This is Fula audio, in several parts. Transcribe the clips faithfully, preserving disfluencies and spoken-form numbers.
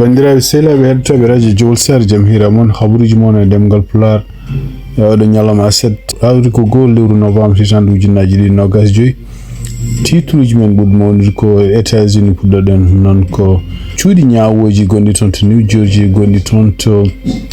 Banndiraaɓe sehilaaɓe heɗotooɓe radio Jowol Saare, jam hiira mon. Habaruuji mon e ɗemngal Pulaar e oɗo ñalawma aset, avril ko goo lewru novembre, hitande ujunnaji ɗiɗi nogas joyi. Titruuji men ɓurɗi mawnude ko États-Unis, puɗɗoɗen noon ko cuuɗi ñaawooji gonɗi toon to New Jersey, gonɗi toon to,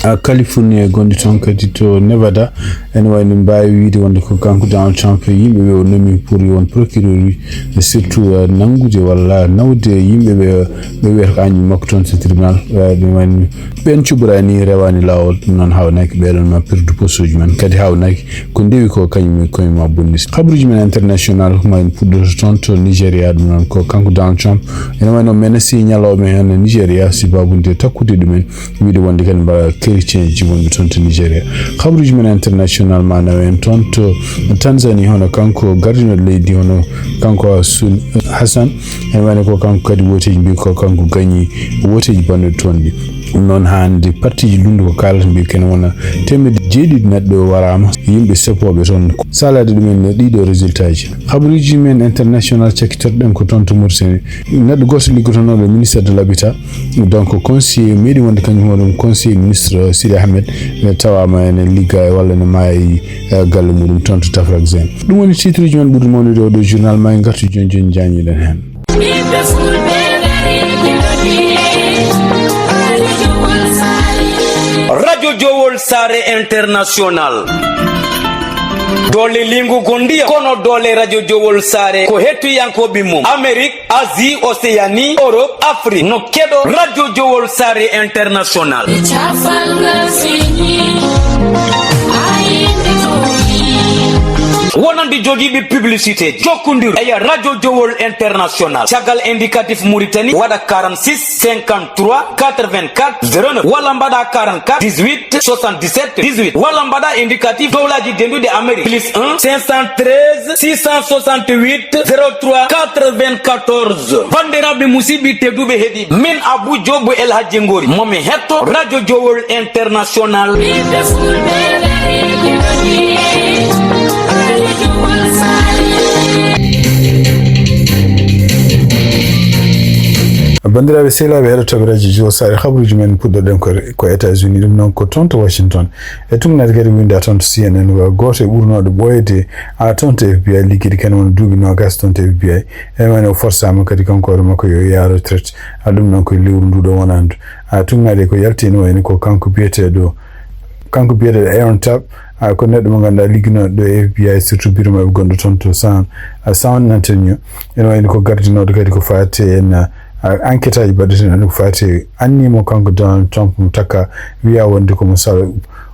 ah, Californie, gonɗi toon kadi to Nevada. Ene wayi no mbaawi wiyde wonde ko kanko Donald Trump e yimɓe ɓe o nomi pour yo won procureur uji, surtout, eh, nanngude walla nawde yimɓe ɓe, ɓe wiyata ko añɓe makko toon to tribunal. Eh, ɗum woni ɓeen cuɓoraani, rewaani laawol, ɗum noon haawnaaki ɓeeɗoon ma perdu poste uji men, kadi haawnaaki ko ndewi ko kañum e koye ma bonniti. Habaruuji men international ma en puɗɗoto toon to Nigeria, ɗum noon ko kanko Donald Trump ene wayi no menasi ñalawma heen e Nigeria, sababu nde takkude ɗumen wiyde wonde kadi mbaɗa chrétien ji wonɓe toon to Nigeria. Habaruuji men international ma nawe en toon to Tanzanie, hono kanko gardinoɗo leydi, hono kanko Sun Hassan, ene wayno ko kanko kadi wooteeji mbi ko kanko gañi wooteeji bannuɗi toon ɗi. Ɗum noon hannde partiji lunndu ko kaalata mbi kene wona teemedde jeeɗiɗi neɗɗo waraama, yimɓe sepooɓe toon. Salaade ɗumen no ɗiɗo résultat ji. Habaruuji men international cakkitorɗen ko toon to Mauritanie. Neɗɗo gooto liggotonooɗo ministère de l'habitat, donc conseiller, meeɗi wonde kañum hoore mum conseiller ministre Sidi Ahmed, ne tawaama ene ligga e walla ne maayi, eh, galle muɗum toon to Tafrak Zen. Ɗum woni titre uji men ɓurɗi mawnude oɗo journal, ma en ngartu jooni jooni jaañiɗen heen. Radio Jowol Saare International. Doole lingu gondiya, kono doole Radio Jowol Saare ko hettiyankooɓe mum. Amérique, Asie, Océanie, Europe, Afrique. No keɗo Radio Jowol Saare International. Wonande jogiiɓe publicité, jokkondir e Radio Jowol International. Caggal indicatif Mauritanie, waɗa quarante-six, cinquante-trois, quatre-vingt-quatre, zéro neuf, walla mbaɗa quarante-quatre, dix-huit, soixante-dix-sept, dix-huit, walla mbaɗa indicatif dowlaji denduɗi Amérique, plus un, cinq cent treize, six cent soixante-huit, zéro trois, quatre-vingt-quatorze. Bandiraɓe musidɓe tedduɓe heɗi, min Abou Diop El Hadji Ngori, momi hetto Radio Jowol International. Banndiraaɓe sehilaaɓe heɗotooɓe radio Jowol Saare, habaruuji men puɗɗoɗen ko, ko États-Unis, ɗum noon ko toon to Washington. E tugnaade kadi winda toon to C N N, ko gooto e ɓurnooɗo ɓooyde, a, toon to F B I, liggiiɗo kene wona duuɓi noogas toon to F B I. E wayno o forsaama kadi kanko hoore makko yo yaha retraite. A, ɗum noon ko lewru ndu ɗo wonandu. A, tugnaade ko yalti ene wayno ko kanko biyeteeɗo, kanko biyeteeɗo Aaron Tapp, a, ko neɗɗo mo ngannduɗaa ligginooɗo ɗo e F B I, surtout bureau maɓɓe gonɗo toon to San, a, San Antonio. Ene wayno ko gardinooɗo kadi ko faati en, a, enquête aji mbaɗeteeɗi ko faati e anniya mo kanko Donald Trump mo takka wiya wonde ko mo sal-,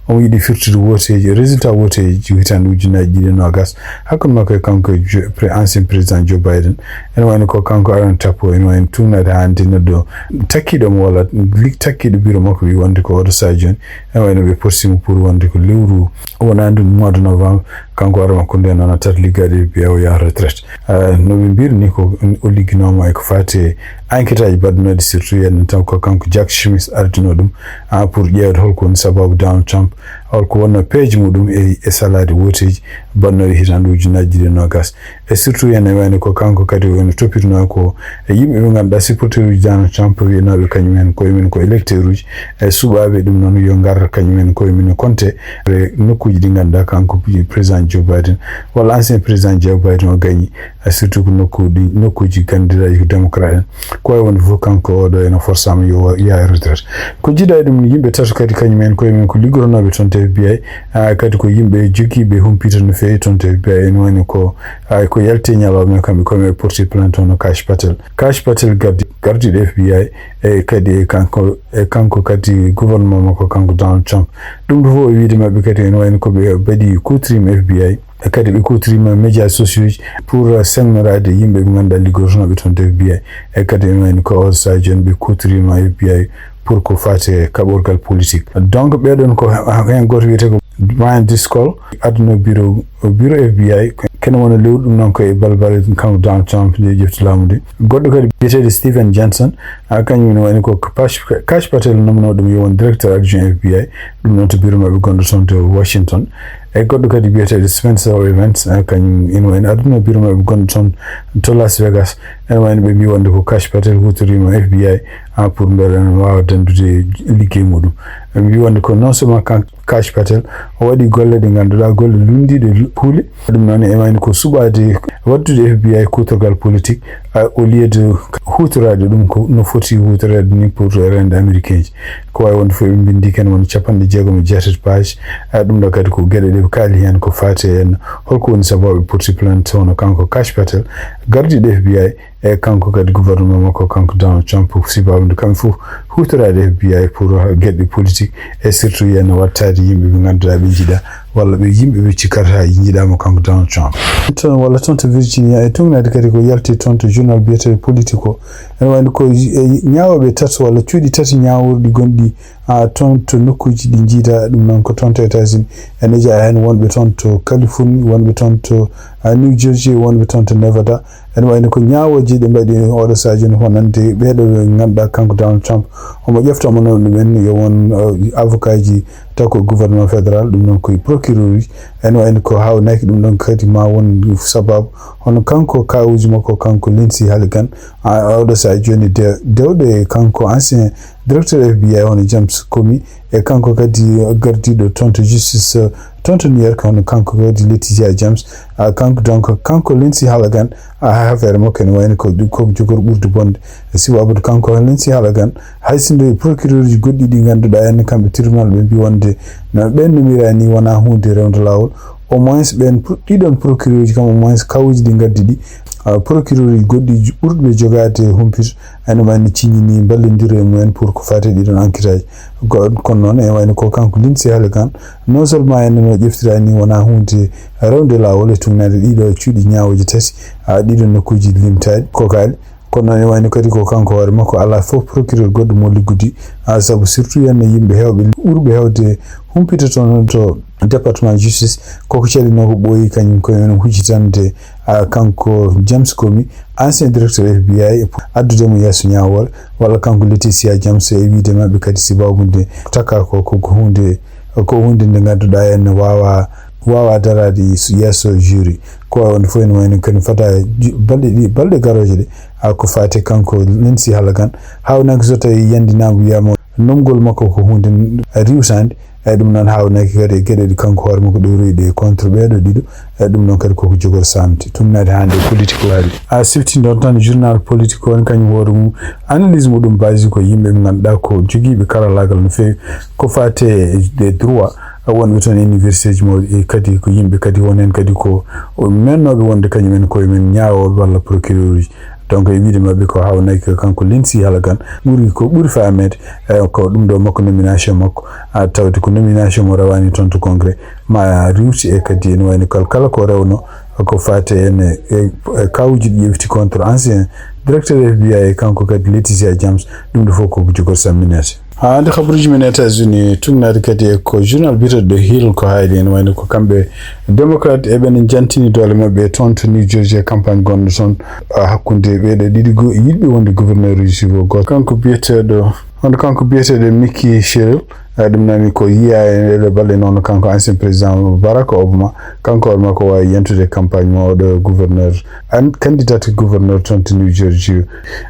omo yiɗi firtude wooteeji, résultat wooteeji hitaande ujunnaji ɗiɗi e noogas. Hakkunde makko e kanko e Jo-, pre-, ancien président Joe Biden. Ene wayno ko kanko Aaron Tapp o, ene wayno tugnaade hannde neɗɗo takkiiɗo mo walla lig-, takkiiɗo bureau makko wi wonde ko oɗo sahaa jooni. Ene wayno ɓe porti mo pour wonde ko lewru wonande mois de novembre, kanko hoore makko nden noon tati liggaade F B I o yaha retraite. Eh, no ɓe mbiri ni ko o ligginooma e ko faati e enquête aji baɗnooɗi, surtout yiyande taw ko kanko Jack Smith ardinoo ɗum, ah, pour ƴeewde holko woni sababu Donald Trump, holko wonnoo peeje muɗum e, e salaade wooteeji baɗnooɗi hitaande ujunnaji ɗiɗi e noogas. E surtout ene wayno ko kanko kadi woni toppitnoo ko e yimɓe ɓe ngannduɗaa supporter uji Donald Trump, wiyanooɓe kañum en koye mum ko électeur uji, e suɓaaɓe ɗum noon yo ngar kañum en koye mum e compte e nokkuuji ɗi ngannduɗaa kanko président Joe Biden walla ancien président Joe Biden o gañi, e surtout ko nokkuuji, nokkuuji nganndiraaɗi ko démocrate en. Ko wayi wonde fof kanko oɗo ene forsaama yo wa-, yaha e retraite. Ko jiidaa e ɗum, yimɓe tato kadi kañum en koye mum ko liggotonooɓe toon to F B I, ah, kadi ko yimɓe jogiiɓe humpito no feewi toon to F B I, ene wayno ko, ah, ko yalti e ñalawma kamɓe koye maɓɓe porti plainte hono Kash Patel. Kash Patel gardi-, gardiiɗo F B I, e kadi e kanko, e kanko kadi gouvernement makko kanko Donald Trump. Ɗum ɗo fof o wiide maɓɓe kadi ene wayno ko ɓe mbaɗi kuutoriima F B I. E kadi ɓe kuutoriima médias sociaux ji pour, eh, semnoraade yimɓe ɓe ngannduɗaa liggotonooɓe toon to F B I. E kadi ene wayno ko oɗo sahaa jooni ɓe kuutoriima F B I pour ko faati e kaɓorgal politique. Donc ɓeɗon ko ha-, heen gooto wiyetee ko Brian Driscoll, adduno bureau, bureau F B I, kene wona lewru ɗum noon ko e balbal kanko Donald Trump nde ƴefti laamu nde. Goɗɗo kadi biyeteeɗo Stephen Johnson, a, kañum ne woni ko Kash, Kash Patel nominoo ɗum yo won directeur adjoint F B I, ɗum noon to bureau maɓɓe gonɗo toon to Washington. E goɗɗo kadi biyeteeɗo Spencer Evans, a, kañum ina wayno adduno bureau maɓɓe gonɗo toon to Las Vegas, Ene wayno ɓe mbi wonde ko Kash Patel hutoriima F B I, ah, pour mbele ene waawa danndude liggey muɗum. Ɓe mbi wonde ko non seulement kan Kash Patel o waɗi golle ɗe ngannduɗaa golle lunndiiɗe puule. Ɗum noon ene wayno ko suɓaade waɗdude F B I kuutorgal politique, ah, au lieu de huutoraade ɗum ko no foti huutoreede ni pour rende américain ji. Ko waawi wonde fof ɓe mbinndi ken woni capanɗe jeegom e jeetati page. Ah, ɗum ɗo kadi ko geɗe ɗe ɓe kaali heen ko faati heen holko woni sababu ɓe porti plainte hono kanko Kash Patel, gardiiɗo F B I, e kanko kadi gouvernement makko, kanko Donald Trump, sibabude kamɓe fof huutoraade F B I pour geɗe politique, e surtout yen wattaade yimɓe ɓe ngannduɗaa ɓe njiɗa, walla ɓe yimɓe ɓe cikkata njiɗaama kanko Donald Trump. Toon, walla toon to Virginia, e tugnaade kadi ko yalti toon to journal biyeteeɗo Politico. Ene wayno ko, e, ñaawooɓe tato walla cuuɗi tati ñaawooɗi gonɗi, ah, toon to nokkuuji ɗi njiida ɗum noon ko toon to États-Unis. Ene jeyaa heen wonɓe toon to Californie, wonɓe toon to, ah, New Jersey, wonɓe toon to Nevada. Ene wayno ko ñaawooje ɗe mbaɗi oɗo sahaa jooni, wonande ɓeeɗo ɓe ngannduɗaa kanko Donald Trump omo ƴefta mo noon ɗumen yo won, eh, avocat ji taw ko gouvernement fédéral, ɗum noon ko e procureur uji. Ene wayno ko haawnaki ɗum ɗon kadi ma won sababu hono kanko kaawuuji makko, kanko Lindsey Halligan, ah, oɗo sahaa jooni de-, dewɗo e kanko ancien directeur F B I hono James Comey, e kanko kadi gardiiɗo toon to justice, eh, toon to New York, hono kanko kadi Letitia James. Ah, kanko, donc, kanko Lindsey Halligan, ah, affaire makko ene wayno ko ɗum ko jogori ɓurde bonde. Sibu abude kanko Lindsey Halligan, hay sinno e procureur uji goɗɗi ɗi ngannduɗaa en kamɓe tribunal ɓe mbi wonde no ɓen no mbiraa ni wonaa huunde rewde laawol. Au moins ɓen pro-, ɗiɗon procureur uji kam, au moins kawuuji ɗi ngaddi ɗi, ah, procureur uji goɗɗi ju-, ɓurɗi ɓe jogaade humpito, ene wayno ciññini ballondire e mumen pour ko faati e ɗiɗon enquête aji. Ko, kono noon ene wayno ko kanko Lindsey Halligan, non seulement ene no ƴeftira ni wonaa huunde rewde laawol e tugnaade ɗiɗo cuuɗi ñaawooje tati, ah, ɗiɗo nokkuuji limtaaɗi kokaali. Kono noon ene wayno kadi ko kanko hoore makko alaa fof procureur goɗɗo mo liggudi, ah, sabu surtout heen yimɓe heewɓe ɓurɓe heewde humpitoto noon to département justice koko calinoo ko ɓooyi kañum ko ene huccitande, ah, kanko James Comey, ancien directeur F B I, addude mo yeeso ñaawoore, walla kanko Letitia James e wiyde maɓɓe kadi sibabude takka ko, ko, ko huunde, ko huunde nde ngannduɗaa en waawa, waawa daraade yeeso jury. Ko wayi wonde fof ene wayno kadi fota ju-, balɗe ɗi, balɗe garooje ɗe, ah, ko faati kanko Lindsey Halligan, haawnaki so tawi yandinaama wiyama nomgol makko ko huunde riwsande. Eyi, ɗum noon haawnaki kadi e geɗe ɗe kanko hoore makko ɗowroyi ɗe contre ɓeeɗo ɗiɗo. Eyi, ɗum noon kadi koko jogori samti tugnaade hannde e politique o hari. A sifti ɗon tan journal politique on kañum hoore mum, analyse muɗum basi ko yimɓe ɓe ngannduɗaa ko jogiiɓe karallaagal no feewi ko faate e droit, wonɓe toon e université ji mawɗi, e kadi ko yimɓe kadi won heen kadi ko mennooɓe wonde kañum en koye men ñaawooɓe walla procureur uji. Donc e wiyde maɓɓe ko haawnaki ko kanko Lindsey Halligan ɓuri ko ɓuri faameede, eh, ko ɗum ɗo makko nomination makko, a tawde ko nomination mo rewaani toon to Congrès, ma riwti e kadi ene wayno kala, kala ko rewno ko faate en e, e, e kawuji ɗi ƴefti contre ancien directeur F B I e kanko kadi Letitia James, ɗum ɗo fof koko jogori samminede. Haa hannde kabaruuji men États-Unis, tugnaade kadi e ko journal biyeteeɗo Hill ko haali, ene wayno ko kamɓe Democrat eɓe ne jantini doole maɓɓe toon to New Jersey e campagne gonɗo toon, ah, hakkunde ɓeeɗo ɗiɗi go-, yiɗɓe wonde gouverneur uji fof gooto. Kanko biyeteeɗo, hono kanko biyeteeɗo Mickey Sherrill, ah, ɗum nami ko yiyaa e ɗeɗo balɗe noon kanko ancien président Barack Obama, kanko hoore makko waawi yentude campagne mo oɗo gouverneur, an-, candidat gouverneur toon to New Jersey.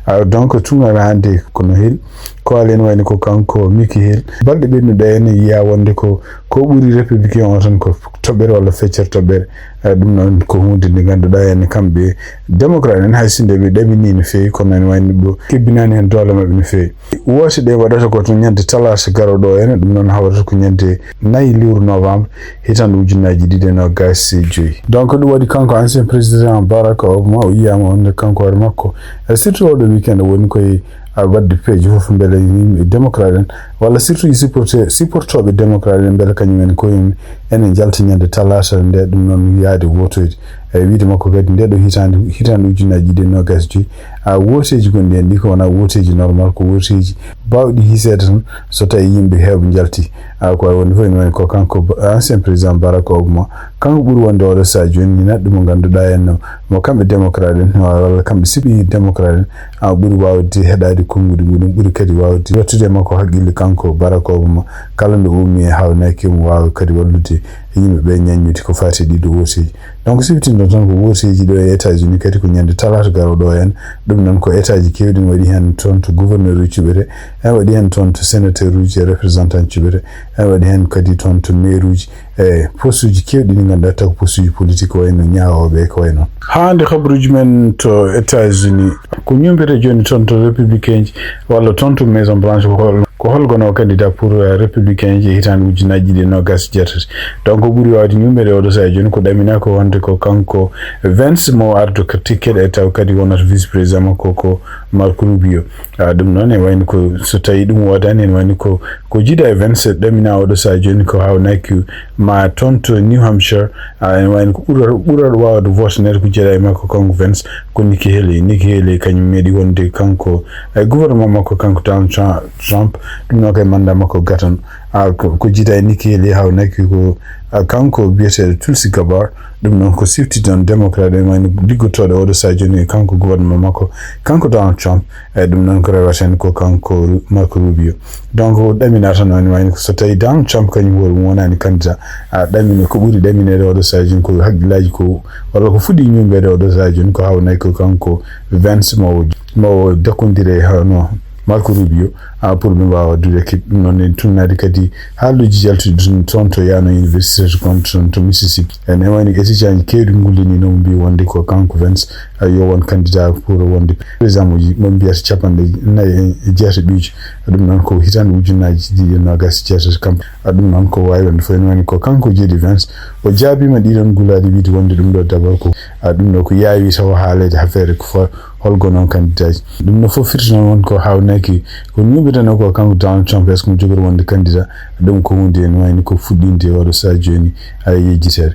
Ah, donc tugnaade hannde kono Hill. Ko haali ene wayno ko kanko Mickey Hill. Balɗe ɓennuɗe ene yiya wonde ko, ko ɓuri républicain o tan ko toɓɓere walla feccere toɓɓere. Eh, ɗum noon ko huunde nde ngannduɗaa ene kamɓe démocrate en hay sinno ɓe ɗaɓini no feewi kono ene wayno ɗo kebbinaani heen doole maɓɓe no feewi. Woote ɗe waɗata ko to ñande talaata garooɗo o ene, ɗum noon hawrata ko ñande nayi lewru novembre, hitaande ujunnaaji ɗiɗi e noogaas e joyi. Donc ɗum waɗi kanko ancien président Barack Obama o yiyaama wonde kanko hoore makko, e surtout oɗo weekend woni koye a waɗde peeje fof mbele yimɓe démocrate en, walla surtout e supporter, supportooɓe démocrate en, mbele kañum en koye mum ene njalta ñande talaata nde, ɗum noon yaade wootoyde. E wiyde makko kadi nde ɗo hitaande, hitaande ujunnaaji ɗiɗi e noogaas e joyi, a wooteeji gonɗi heen ɗi ko wonaa wooteeji normal, ko wooteeji baawɗi hiseede tan so tawi yimɓe heewɓe njalti. A ko wayi wonde fof ene wayno ko kanko ba-, ancien président Barack Obama, kanko ɓuri wonde oɗo sahaa jooni ni naɗɗo mo ngannduɗaa en no, mo kamɓe démocrate en, walla kamɓe siɓi démocrate en, a ɓuri waawde heɗaade konnguɗi muɗum, ɓuri kadi waawde yettude e makko haqqille kanko. ko Barack Obama, kala nde ummi e haawnaki omo waawa kadi wallude yimɓe ɓe ñaññude ko faati e ɗiɗo wooteeji. Donc, siftinɗon tan ko wooteeji ɗo e États-Unis kadi ko ñande talaata garooɗo o en. Ɗum noon ko État ji keewɗi ne waɗi heen toon to gouverneur uji cuɓete, ene waɗi heen toon to sénateur uji e représentant cuɓete, ene waɗi heen kadi toon to maire uji e poste uji keewɗi ɗi ngannduɗaa taw ko poste uji politique ko wayno ñaawooɓe e ko wayno. Haa hannde habaruuji men to États-Unis ko ñuumbete jooni toon to républicain ji walla toon to Maison Blanche ko hol ko holgono candidat pour euh, républicain ji e hitaande ujunnaaji ɗiɗi e noogaas e jeetati. Donc o ɓuri waawde ñuumbede oɗo sahaa jooni ko ɗamina ko wonde ko kanko Vance mo ardo ticket e taw kadi wonata vice président makko ko Marco Rubio. Ah, ɗum noon e wayno ko so tawi ɗum woodani en wayno ko ko jiida e Vance ɗamina oɗo sahaa jooni ko haawnaki ma toon to New Hampshire. Ah, ene wayno ko ɓura ɓura waawde vote nder ko jeeɗa e makko kanko Vance ko Nikki Haley. Nikki Haley kañum meeɗi wonde kanko e gouvernement makko kanko Donald Trump. Ɗum noon kay mandat makko gatan. Ah, ko ko jiida e Nikki Haley haawnaki ko ah, kanko biyeteeɗo Tulsi Gabbard. Ɗum noon ko sifti ɗon démocrate en wayno liggotooɗo oɗo sahaa jooni e kanko gouvernement makko kanko Donald Trump. Eyi ɗum noon ko rewata heen ko kanko Marco Rubio. Donc ɗamina tan woni wayno ko so tawi Donald Trump kañum hoore mum wonani candidat a ɗamine ko ɓuri ɗaminede oɗo sahaa jooni ko haqqillaaji ko walla ko fuɗɗi ñuumbeede oɗo sahaa jooni ko haawnaki ko kanko Vance mo mo dakkondire hono Marco Rubio a pour ɓe mbaawa waddude équipe. Ɗum noon en tunnaade kadi haalluuji jaltuɗi ɗum toon to Yano University to Compton to Mississippi. Ene wayno étudiant ji keewɗi ngullini noon mbi wonde ko kanko Vance yo won candidat pour wonde président uji mo mbiyata capanɗe nayi e jeetaɓijo. Ɗum noon ko hitaande ujunnaaji ɗiɗi e noogaas e jeetati kam. Ɗum noon ko waawi wonde fof ene wayno ko kanko jeeɗi Vance o jaabiima ɗiɗon gulaaɗi wiide wonde ɗum ɗo d'abord ko ɗum ɗo ko yaawi taw haaleede affaire ko holgo noon candidat ji. Ɗum no fof firti noon won ko haawnaki ko ñuuɓirano ko kanko Donald Trump est ce que mo jogori wonde candidat. Ɗum ko hunde ene wayni ko fuɗɗinde oɗo sahaa jooni a yejjiteede.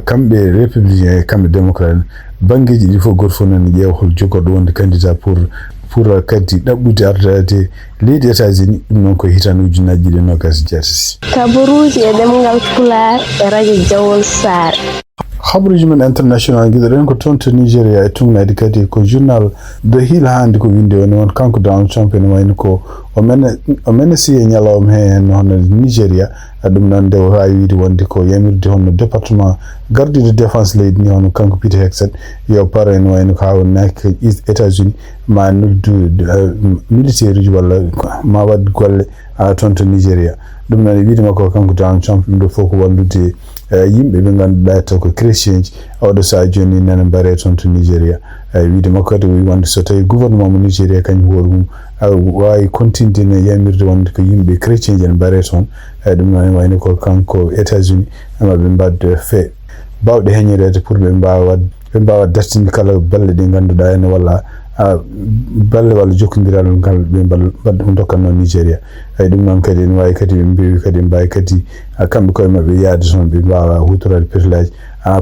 Kamɓe républicain e kamɓe démocrate banngeeji ɗi fof gooto fof nani ƴeewa hol jogorɗo wonde candidat pour pour kadi ɗaɓɓude ardaade leydi États-Unis. Ɗum noon ko hitaande ujunnaaji ɗiɗi e noogaas e jeetati. Kabaruuji e ɗemngal Pulaar e radio Jawol Saare. Habaruuji men international ngiɗoɗen ko toon to Nigeria e tugnaade kadi ko journal The Hill hannde ko winde woni won kanko Donald Trump ene wayno ko o mene o menesi e ñalawma he hono Nigeria. Ɗum noon nde waawi wiide wonde ko yamirde hono département gardiiɗo défense leydi ndi hono kanko Pete Hegseth yo paro ene wayno ko haawnaki États-Unis ma noddu militaire uji walla ma waɗ golle toon to Nigeria. Ɗum noon e wiide makko kanko Donald Trump ɗum ɗo fof ko wallude yimɓe ɓe ngannduɗaa taw ko chrétien ji oɗo sahaa jooni nana mbaare toon to Nigeria. Wiide makko kadi o wi wonde so tawi gouvernement mo Nigeria kañum hoore mum waawi continde ne yamirde wonde ko yimɓe chrétien ji en mbaare toon. Ɗum noon wayno ko kanko États-Unis maɓe mbad fe bawɗe heñoreede pour ɓe mbaawa ɓe mbaawa dartinde kala balle ɗe ngannduɗaa ene walla balle walla jokkondiral ngal ɓe mbaɗa ɗum dokkatno Nigeria. Eyi ɗum noon kadi ene waawi kadi ɓe mbeewi kadi mbaawi kadi kamɓe koye maɓɓe yaade toon ɓe mbaawa huutoraade petelaaji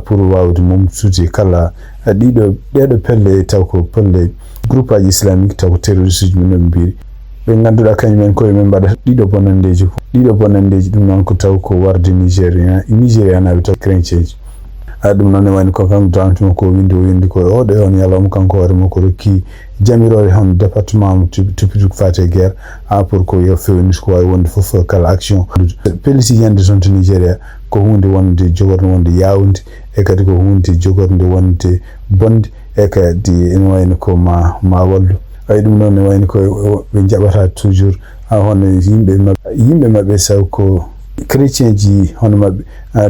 pour waawde momtude kala ɗiɗo ɗeɗo pelle taw ko pelle groupe aji islamique taw ko terroriste uji men noɓe mbiiri ɓe ngannduɗaa kañum en koye men mbaɗa ɗiɗo bonanndeeji ɗiɗo bonanndeeji ɗum noon ko taw ko warde nigéria nigérianaɓe taw chrétien ji. Ɗum noon ne wayno ko kanko Donald Trump ko windi o windi ko oɗo e on ñalawma kanko hoore makko rokki jamiroore hono département mo toppitugol ko faati e guerre a pour ko yo fewnit ko waawi wonde fof kala action pelliti yande toon to Nigeria ko hunde wonde jogorno wonde yaawde e kadi ko hunde jogornde wonde bonde e kadi ene wayno ko ma ma wallu. Ay ɗum noon ne wayno ko ɓe jaɓata toujours a hono yimɓe maɓɓe yimɓe maɓɓe saw ko chrétien ji hono maɓɓe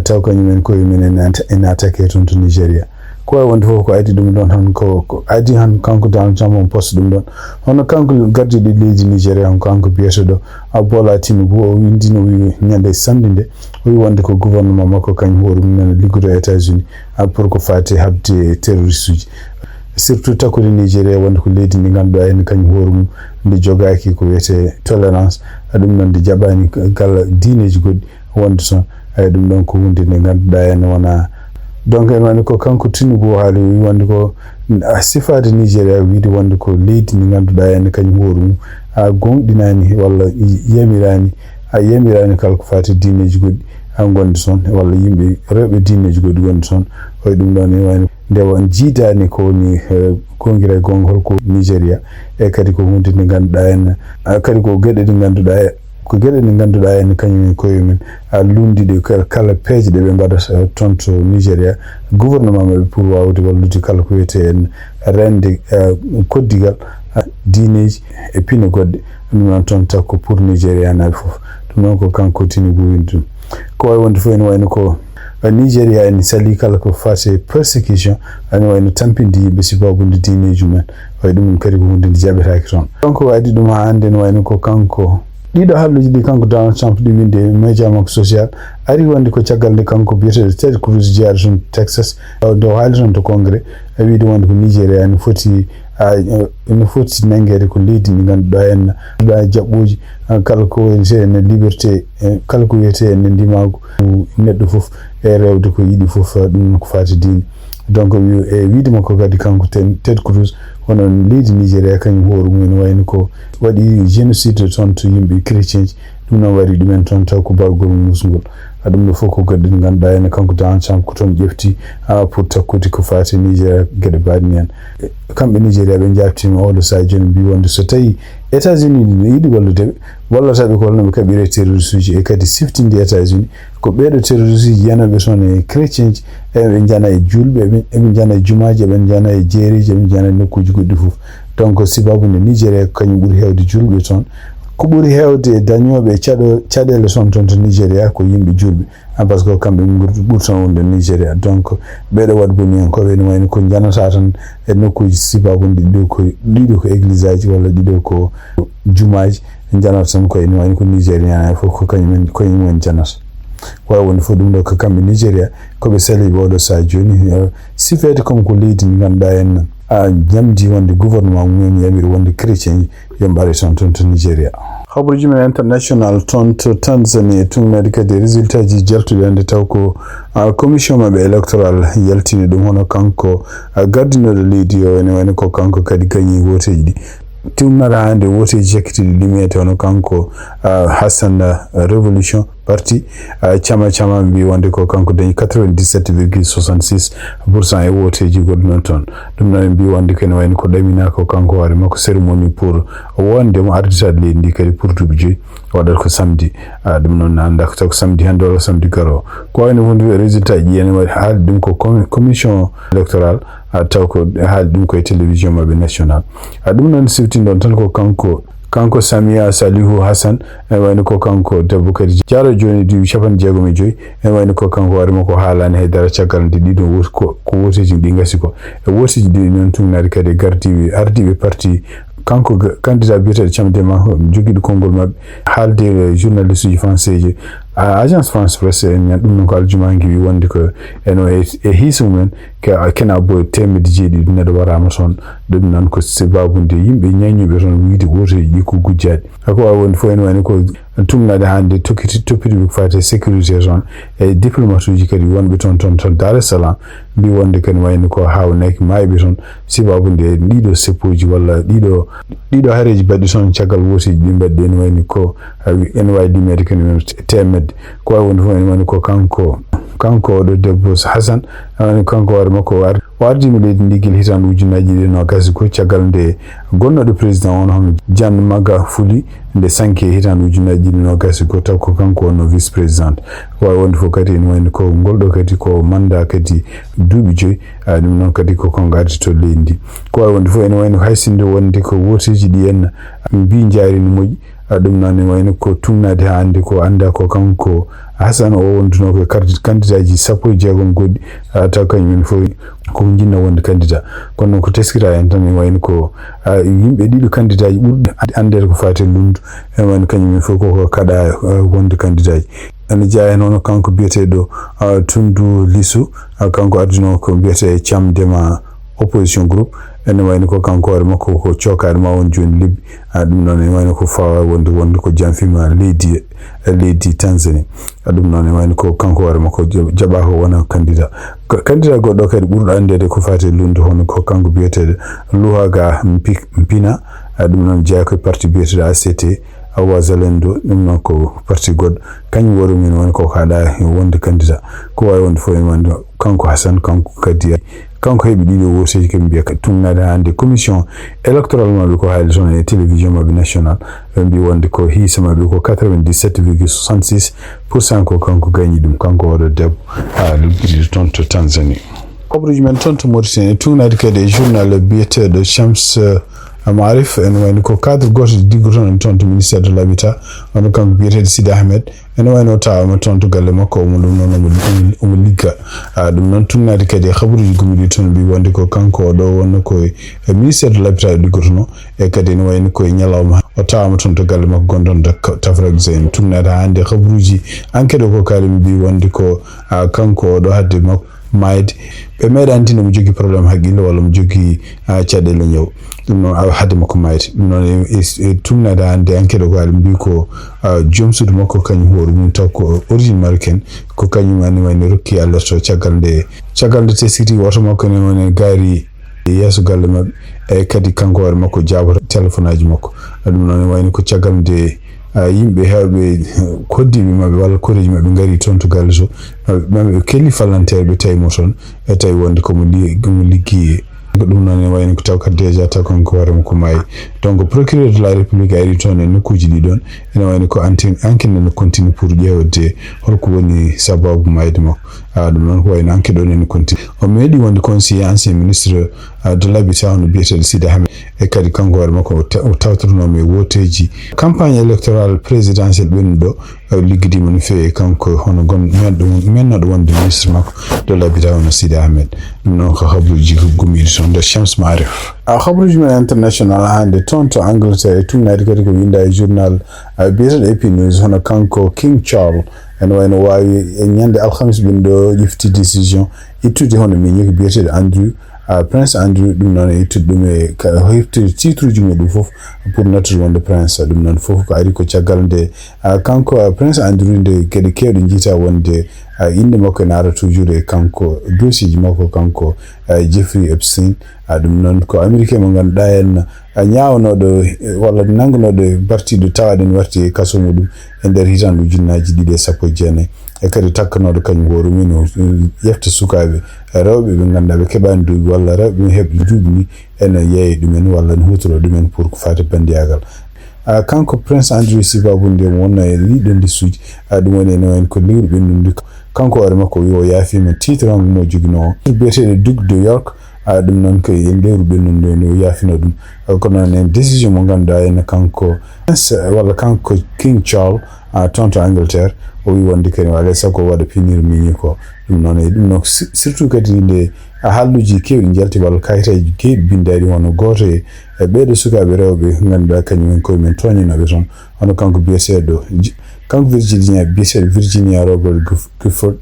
taw kañum en koye mum en ene attaqué toon to Nigeria. Ko wawi wonde fof ko adi ɗum ɗon han ko adi han kanko Donald Trump on poste ɗum ɗon hono kanko gardiɗo leydi Nigeria on kanko biyeteɗo Bola Tinubu o windino wi ñande samedi nde o wi wonde ko gouvernement makko kañum hoore mum nana liggodo e États-Unis pour ko fati habde terroriste uji surtout takkude Nigeria wonde ko leydi ndi ngannduɗaa ene kañum hoore mum ndi jogaaki ko wiyetee tolérance ɗum noon ndi jaɓaani kala diineeji goɗɗi wonde toon. Eyi ɗum ɗoon ko huunde nde ngannduɗaa ene wona donc ene woni ko kanko Tinubu o haali o wii wonde ko sifaade Nigeria wiide wonde ko leydi ndi ngannduɗaa ene kañum hoore mum a goongɗinaani walla yamiraani a yamiraani kala ko faati diineeji goɗɗi a ngonde toon walla yimɓe rewɓe diineeji goɗɗi wonde toon. Oy ɗum ɗoon ene wayno nde on jiidaani ko woni eh, konngiragol ngol ko Nigeria e kadi ko huunde nde ngannduɗaa en eh, kadi ko geɗe ɗe ngannduɗaa Ko geɗe ɗe ngannduɗaa en kañum en koye mum, a, lunndiɗe kala, kala peeje ɗe ɓe mbaɗata, eh, toon to Nigeria, gouvernement maɓɓe pour waawde wallude kala ko wiyetee en reende, eh, koddigal, eh, diineeji e pine goɗɗe. Ɗum noon toon taw ko pour Nigerianaaɓe fof. Ɗum noon ko kanko Tinubu winndi ɗum. Ko wayi wonde fof ene wayno ko, eh, Nigeria ene salii kala ko faati e persécution, ene wayno tampinde yimɓe sababude diineeji mumen. Wayi ɗum kadi ko huunde nde jaɓetaake toon. Kanko addi ɗum haa hannde ene wayno ko kanko Ɗiɗo haalluuji ɗi kanko Donald Trump ɗi windi e media makko social ari wonde ko caggal nde kanko biyeteeɗo Ted Cruz jeyaaɗo toon Texas, nde o haali toon to Congrès, e wiide wonde ko Nigeria ene foti, a, ene foti nanngeede ko leydi ndi ngannduɗaa en ɗa jaɓɓooji, a, kala ko wiyetee en liberté, e kala ko wiyetee en ndimaagu neɗɗo fof e rewde ko yiɗi fof, ɗum ko faati diine. Donc, wi-, e wiide makko kadi kanko Ten-, Ted Cruz, hono leydi Nigeria kañum hoore mum ene wayno ko waɗi génocide toon to yimɓe chrétien ji. Ɗum noon waɗi ɗumen toon taw ko bargol musngol. A, ɗum ɗo fof ko goɗɗe ɗe ngannduɗaa ene kanko Donald Trump ko toon ƴefti, a, pour takkude ko faati Nigeria geɗe mbaɗni en. E, kamɓe Nigeria ɓe jaabtiima oɗo sahaa jooni mbi wonde so tawi États-Unis ne yiɗi wallude ɓe, wallata ɓe ko holno ɓe kaɓira terroriste uji e kadi siftinde États-Unis. Ko ɓeeɗo terroriste uji yanooɓe toon e chrétien ji, eɓe njana e juulɓe, eɓe, eɓe njana e jumaaji, eɓe njana e jeereeji, eɓe njana e nokkuuji goɗɗi fof. Donc, sababu nde Nigeria ko kañum ɓuri heewde juulɓe toon. Ko ɓuri heewde e dañooɓe caɗo-, caɗeele toon, toon to Nigeria ko yimɓe juulɓe. Ah, parce que kamɓe ɓuri, ɓuri toon wonde Nigeria. Donc, ɓeeɗo waɗ boni en ko ɓe no wayno ko njanata tan e nokkuuji sababu ɗiɗo ko, ɗiɗo ko église aji walla ɗiɗo ko jumaaji. Janata tan ko ene wayno ko Nigerian en fof ko kañum en, ko kañum en janata. Ko wayi wonde fof ɗum ɗo ko kamɓe Nigeria ko ɓe saliiɓe oɗo sahaa jooni, eh, sifeede comme ko leydi ndi ngannduɗaa en, a, ñamdi wonde gouvernement mum en yamiri wonde chrétien yo mbaɗe toon, toon to Nigeria. Habaruuji men international toon to Tanzanie, e tuugnaade kadi e résultat ji jaltuɗi hannde taw ko, a, commission maɓɓe électoral yaltini ɗum, hono kanko, a, gardinooɗo leydi o ene wayno ko kanko kadi gañi wooteeji ɗi. Tuugnaade hannde wooteeji cakkitiiɗi ɗi meete hono kanko, a, Hassan, a, Révolution Party, a, Cama Cama mbi wonde ko kanko dañi quatre-vingt-dix-sept virgule soixante-six pour cent e wooteeji goɗɗi noon toon. Ɗum noon en mbi wonde ko ene wayno ko ɗaminaa ko kanko hoore makko cérémonie pour wonde mo arditaade leydi ndi kadi pour duuɓi joyi waɗata ko samedi. A, ɗum noon anndaa ko taw ko samedi hannde walla samedi garoowo. Ko wayno wonde résultat ji ene waɗi haali ɗum ko commi-, commission électorale, a, taw ko haali ɗum koye télévision maɓɓe national. A, ɗum noon siftindon tan ko kanko, kanko Samia Salihu Hassan, ene wayno ko kanko debbo kadi jaaɗo jooni duuɓi capanɗe jeegom e joyi, ene wayno ko kanko hoore makko haalaani hay dara caggal nde ɗiɗo wo-, ko, ko wooteeji ɗi ngasi ko. E wooteeji ɗi noon tuugnaade kadi e gardiiɓe, ardiiɓe parti, kanko ga-, candidat biyeteeɗo Cam Dema, jogiiɗo konngol maɓɓe, haalde e journaliste uji français ji, a, agence France Presse en ñan ɗum noon ko aljuma ngi wi wonde ko eno e, e hiisa mum en, ke, kena boye teemedde jeeɗiɗi neɗɗo waraama toon. Ɗum noon ko sababu nde yimɓe ñaññuɓe toon wiide wooteeji ɗi ko gujjaaɗi. Ako waawi wonde fof ene wayno ko tuugnaade hannde tokkiti-, toppitiiɓe ko faati e sécurité toon, e diplomate uji kadi wonɓe toon, toon, toon Dar es Salaam, mbi wonde kadi wayno ko haawnaaki maayɓe toon, sababu nde ɗiɗo seppooji walla ɗiɗo, ɗiɗo hareeji baɗɗi toon caggal wooteeji ɗi mbaɗɗi ene wayno ko, a, ene waawi limeede kadi men teemedde. Ko waawi wonde fof ene wayno ko kanko, kanko oɗo debbo Hassan, ene wayno kanko hoore makko o ar-, o ardiima leydi ndi gila hitaande ujunnaaji ɗiɗi e noogaas e go'o caggal nde gonnooɗo président on hono Jan Magafuli nde sanki e hitaande ujunnaaji ɗiɗi e noogaas e go'o, taw ko kanko wonno vice président. Ko waawi wonde fof kadi ene wayno ko ngol ɗo kadi ko mandat kadi duuɓi joyi, a, ɗum noon kadi ko kanko ardi to leydi ndi. Ko waawi wonde fof ene wayno hay sinno wonde ko wooteeji ɗi en mbi njaari no moƴƴi, a, ɗum noon ene wayno ko tuugnaade haa hannde ko anndaa ko kanko Hassan o wondunoo ko e kardi-, kandidaaji sappo e jeegom goɗɗi, a, taw kañum en fof ko jinna wonde candidat. Kono noon ko teskira en tan, ene wayno ko, a, yimɓe ɗiɗo kandidaaji ɓurɓe an-, anndeede ko faati e lunndu, ene wayno kañum en fof koko kaɗa, a, wonde kandidaaji. Ene jeyaa heen hono kanko biyeteeɗo, a, Tundu Lisu, a, kanko ardinoo ko mbiyetee Cam Dema Opposition Group. Ene wayno ko kanko hoore makko ko cookaɗo ma won jooni lebbi. A, ɗum noon ene wayno ko fawa wonde, wonde ko janfima leydi, e leydi Tanzanie. A, ɗum noon ene wayno ko kanko hoore makko ja-, jaɓaaka wona candidat. Ko candidat goɗɗo kadi ɓurɗo anndeede ko faati e lunndu hono ko kanko biyeteeɗo Luhaga Mpi-, Mpina. A, ɗum noon jeyaa ko e parti biyeteeɗo A C T. Awa Zalendo, ɗum noon ko parti goɗɗo. Kañum woni min woni ko haɗa wonde candidat. Ko wawi wonde fof en wonde kanko Hassan, kanko kadi, kanko heɓi ɗiɗo woteji kadi mbiya ka tunnade hande commission électorale maɓɓe ko haali toon e télévision maɓɓe national. Ɓe mbi wonde ko hiisa maɓɓe ko quatre-vingt-dix-sept virgule soixante-six pour cent ko kanko gañi ɗum, kanko oɗo debbo, ha ɗum toon to Tanzanie. Kabaruji men toon to Mauritanie, tunnade kadi e journal biyeteɗo Shams, eh, Maarif, ene wayno ko cadre goto liggotono toon to ministère de l'habitat, wano kanko biyeteɗo Sidi Ahmed, ene wayno tawama toon to galle makko, omo ɗum noon omo, omo, omo ligga. Ah, ɗum noon tunnade kadi e kabaruji gomɗi toon mbi wonde ko kanko oɗo wonno ko e ministère de l'habitat liggotono, e kadi ene wayno ko e ñalawma o tawama toon to galle makko gonɗon Dak-, Tafrak Zain. Tunnade hande kabaruji enquête o ko kaali mbi wonde ko, ah, kanko oɗo hadde makko mayde. Ɓe meeɗa anndi no mo jogii problème haqqille walla mo jogii, ah, caɗeele ñaw. Ɗum noon, ah, haade makko mayde. Ɗum noon, e, e, e tunnade hannde enquête o ko aɗa mbiyi ko, ah, joom suudu makko kañum hoore mum taw ko origine marocaine, ko kañum ani wayno rokki alerte o caggal nde, caggal nde teskiti woto makko ne woni gaari yeeso galle maɓɓe, e kadi kanko hoore makko jaabata téléphone aji makko. Ɗum noon wayno ko caggal nde, ah, yimɓe heewɓe, eh, koddiiɓe maɓɓe walla koreeji maɓɓe ngari toon to galle to, maɓɓe, maɓɓe kelli fallanteeɓe tawi mo toon, e tawi wonde ko mo li-, ko mo liggi e. Ko ɗum noon ne wayno ko taw kadi déjà taw kanko hoore makko maayi. Donc procureur de la République ari toon e nokkuuji ɗi ɗoon, ene wayno ko anti-, enquête ne continue pour ƴeewde holko woni sababu maayde makko. Ah, ɗum noon ko wayno enquête o nani konti. O meeɗi wonde conseiller ancien ministre, ah, de l'habitat hono biyeteeɗo Sidi Ahmed. E kadi kanko hoore makko o ta-, o tawtornoomi e wooteeji campagne électorale présidentielle ɓennuɗo, eh, liggidiima no feewi e kanko hono gon-, menɗo won-, mennoɗo wonde ministre makko de l'habitat hono Sidi Ahmed. Ɗum noon ko habaruuji ko gumiiɗi toon nder Shams Maarif. Ah, habaruuji men international hannde toon to Angleterre e tunnade kadi ko winda e journal, ah, biyeteeɗo A P News hono kanko King Charles. Ene wayno waawi e ñande alhamis ɓen ɗo ƴefti décision ittude hono miñi ko biyeteeɗo Andrew, ah, Prince Andrew, ɗum noon e ittude ɗum e ka heftude titre uji muɗum fof pour nattude wonde Prince. Ɗum noon fof ko ari ko caggal nde, ah, kanko, ah, Prince Andrew nde geɗe keewɗe njiita wonde, ah, innde makko ene ara toujours e kanko dossier ji makko kanko, ah, Jeffrey Epstein. Ah, ɗum noon ko Américain mo ngannduɗaa en, ah, ñaawanooɗo, eh, walla nanngunooɗo bartiiɗo tawaɗen warti e kaso muɗum e nder hitaande ujunnaaji ɗiɗi e sappo e jeenayi. E kadi takkanooɗo kañum hoore mum no, eh, ƴefta sukaaɓe, eh, rewɓe ɓe ngannduɗaa ɓe keɓaani duuɓi walla rewɓe ɓe heɓi duuɓi ni ene yeeya ɗumen walla ne huutoroo ɗumen pour ko faati banndiyagal. Ah, kanko Prince Andrew Sibabu nde wonno e ɗiɗo listuuji, ah, ɗum woni ene wayno ko lewru ɓennundi. Kanko hoore makko o wi o yaafiima titre mo joginoo o. Biyeteeɗo Duc de York, ah, ɗum noon ko e lewru ɓennundi o yaafino ɗum. Ah, kono noon en décision mo ngannduɗaa ene kanko Prince, walla kanko King Charles, ah, toon to Angleterre, o wi wonde kadi alaa e sago o waɗa punir miñi ko. Ɗum noon e ɗum noon si-, surtout kadi nde a halluuji keewɗi njalti walla kayitaaji keewɗi binndaaɗi wano gooto e, e ɓeeɗo sukaaɓe rewɓe ngannduɗaa kañum en koye men tooñinooɓe toon. Hono kanko biyeteeɗo, J-, kanko Virginia, biyeteeɗo Virginia Robert Giff-, Gifford,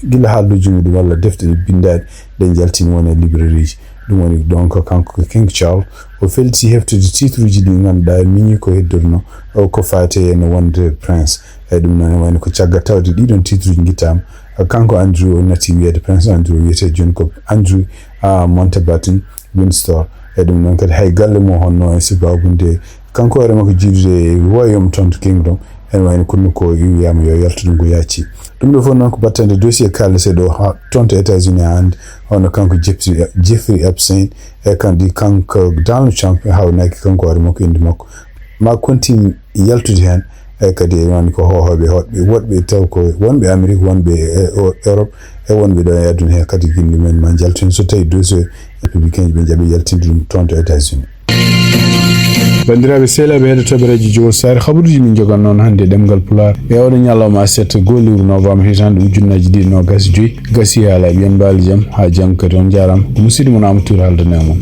gila halluuji muɗum walla defte ɗe binndaaɗe ɗe njaltini won e librairie ji. Ɗum woni donc kanko ko King Charles, o felti heftude titre uji ɗi ngannduɗaa miñi ko heddorno o ko faate e no wonde Prince. E ɗum noon wayno ko caggal tawde ɗiɗon titre uji ngittaama. Kanko Andrew o nati wiyeede Prince Andrew wiyetee jooni ko Andrew, ah, Mountbatten Windsor. E ɗum noon kadi hay galle mum honno e sababu nde kanko hoore makko jiidude e royaume toon to Kingdom, ene wayno kono ko wiyaama yo yaltu ɗum ko yaaccii. Ɗum ɗo fof noon ko battande dossier kaalete ɗo ha toon to États-Unis hannde, hono kanko Jeffrey, Jeffrey Epstein, e kandi kanko Donald Trump e hawnaaki kanko hoore makko innde makko. Ma continue yaltude heen, e kadi ene wayno ko hoohooɓe hoɗɓe, woɗɓe taw ko wonɓe Amérique, wonɓe e, o, Europe, e wonɓe ɗo e aduna he kadi gindi men ma njaltu heen so tawi dossier républicain ɓe njaɓi yaltinde ɗum toon to États-Unis. Banndiraaɓe sehilaaɓe heɗotooɓe radio Jowol Saare, habaruuji min njogan noon hannde e ɗemngal Pulaar e oɗo ñalawma aset goo lewru novembre hitaande ujunnaaji ɗiɗi noogas e joy. Gasi haala, ɓiyen mbaali jam, haa janngo kadi on njaaraama. Ko musiɗɗo mon Amadou Touré haaldanoo e mon.